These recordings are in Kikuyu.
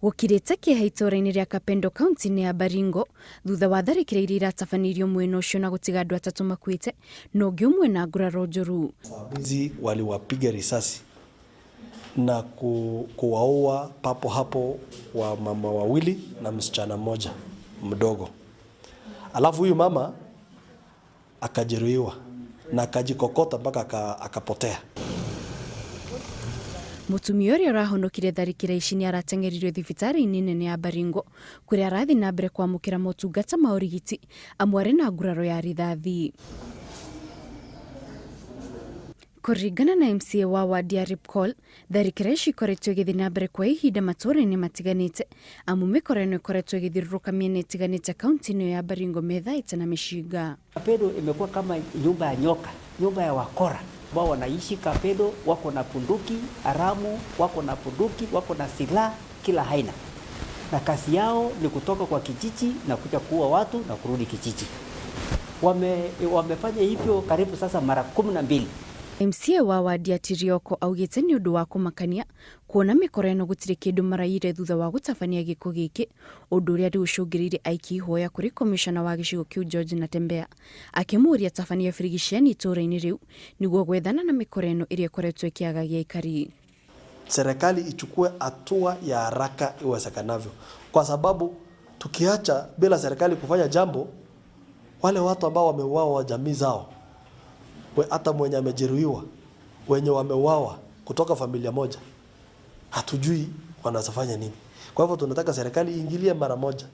Gũkirĩte kĩeha itũũra-inĩ rĩa Kapendo kaunti-inĩ ya Baringo thutha wa tharĩkĩra iria iratabanĩirio mwena ũcio na gũtiga andũ atatũ makuĩte na ũngĩ ũmwe na nguraro njũru. Wavamizi waliwapiga risasi na kuwaua papo hapo wa mama wawili na msichana mmoja mdogo. Alafu huyu mama akajeruhiwa na akajikokota mpaka akapotea. Mũtumia ũrĩa ũrahonokire tharĩkĩra ici nĩ arateng'eririo thibitarĩ-inĩ nene ya Baringo kũrĩa arathiĩ na mbere kwamũkĩra motungata ma ũrigiti amu arĩ na nguraro ya rithathi. Kũringana na MCA wa wadi ya Ripkol, tharĩkĩra ici ikoretwo igĩthiĩ na mbere kwa ihinda matũũra-inĩ matiganĩte amu mĩkora ĩno ĩkoretwo ĩgĩthiũrũrũka mĩena ĩtiganĩte kaunti-inĩ ĩyo ya Baringo methaĩte na mĩcinga. Kapedo imekuwa kama nyumba ya nyoka, nyumba ya wakora ambao wanaishi Kapedo, wako na bunduki haramu, wako na bunduki, wako na silaha kila aina, na kazi yao ni kutoka kwa kijiji na kuja kuua watu na kurudi kijiji. Wamefanya hivyo karibu sasa mara 12. MCA wa wadi ya Tirioko augĩte nĩ ũndũ wa kũmakania kuona mĩkora ĩno gũtirĩ kĩndũ maraiyire thutha wa gũtabania gĩko gĩkĩ, ũndũ ũrĩa rĩu ũcũngĩrĩirie aikia ihoya kũrĩ komishona wa gĩcigo kĩu George Natembeya akĩmũũria atabanie birigiceni itũũra-inĩ rĩu nĩguo gwethana na mĩkora ĩno ĩrĩa ĩkoretwo ĩkĩagagia aikari. Serikali ichukue hatua ya haraka iwezekanavyo, kwa sababu tukiacha bila serikali kufanya jambo, wale watu ambao wameuawa wa jamii zao, hata mwenye amejeruhiwa, wenye wameuawa kutoka familia moja, hatujui wanaweza nini. Kwa hivyo tunataka serikali iingilie mara moja,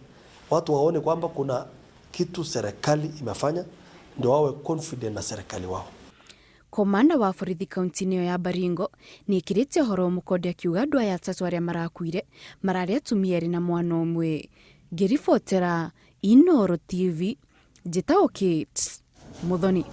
watu waone kwamba kuna kitu serikali imefanya, ndio wawe confident na serikali wao. Komanda wa borithi kaunti-inĩ ĩyo ya Baringo nĩ ĩkĩrĩte ũhoro mũkonde akiuga andũ aya atatũ arĩa marakuire mararĩ atumia erĩ na mwana ũmwe. Ngĩribotera Inooro TV, njĩtagwo Kate Muthoni.